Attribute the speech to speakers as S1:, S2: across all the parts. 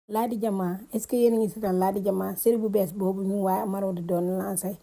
S1: Ladi Jama est-ce que yéen a ngi seetaan Ladi Jama série bu bees boobu ñu waaye Marodi doon lancé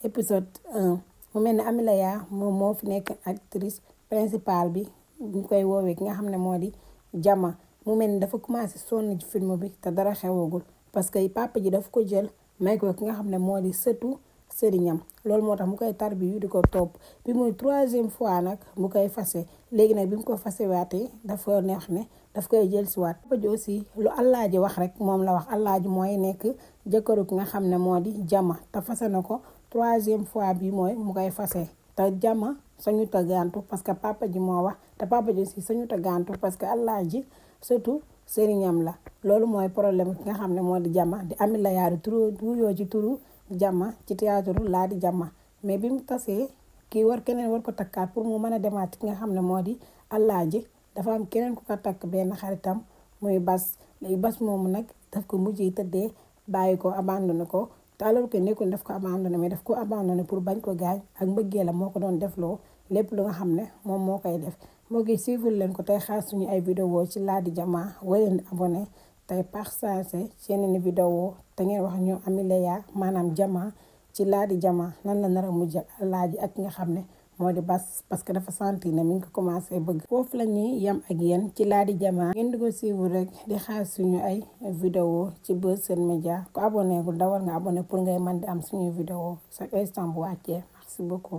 S1: épisode 1 mu mel ne Amy Laya moom moo fi nekk actrice principale bi ñu koy woowee ki nga xam ne moo di Jama mu mel ni dafa commencé sonn ci film bi te dara xewagul parce que papa ji daf ko jël may ko ki nga xam ne moo di sëtu sëriñam loolu moo tax mu koy tarbi yu di ko topp bi muy 3e fois nag mu koy fase léegi nag bi mu ko fase waatee dafa neex ne daf koy jël si waat papa ji aussi lu Allah ji wax rek moom la wax Allah ji mooy nekk jëkkëru ki nga xam ne moo di Jama te fase na ko 3e fois bi mooy mu koy fase te Jama sañu tëggantu parce que papa ji moo wax te papa ji aussi sañu tëggantu parce que Allah ji surtout sëriñam la loolu mooy problème ki nga xam ne moo di Jama di Amy Laya di turu wuyoo ci turu Jama ci théâtre Ladi Jama mais bi mu tasee keneen war ko takkaat pour mu mën a demaat ki nga xam ne moo di Allah ji dafa am keneen ku ko takk benn xaritam muy Bas léegi Bas moomu nag daf ko mujj tëddee bàyyi ko abandonné ko te alors que nekkul daf ko abandonné mais daf ko abandonné pour bañ ko gaañ ak mbëggee la moo ko doon defloo lépp lu nga xam ne moom moo koy def moo ngi suivre leen ko tey xaar suñu ay vidéo ci Ladi Jama waleen abonné tey partagé ci yeneen vidéo te ngeen wax ñu Amy Laya maanaam Jama ci Ladi Jama nan la nar a mujj Allah ji ak ki nga xam ne moo di Bas parce que dafa sentir ne mi ngi ko commencé bëgg foofu la ñuy yam ak yéen ci Ladi Jama ngeen di ko suivre rek di xaar suñu ay vidéo ci Buzz Sen Média ku abonné gu dawal nga abonné pour ngay mën di am suñuy vidéo chaque instant bu wàccee merci beaucoup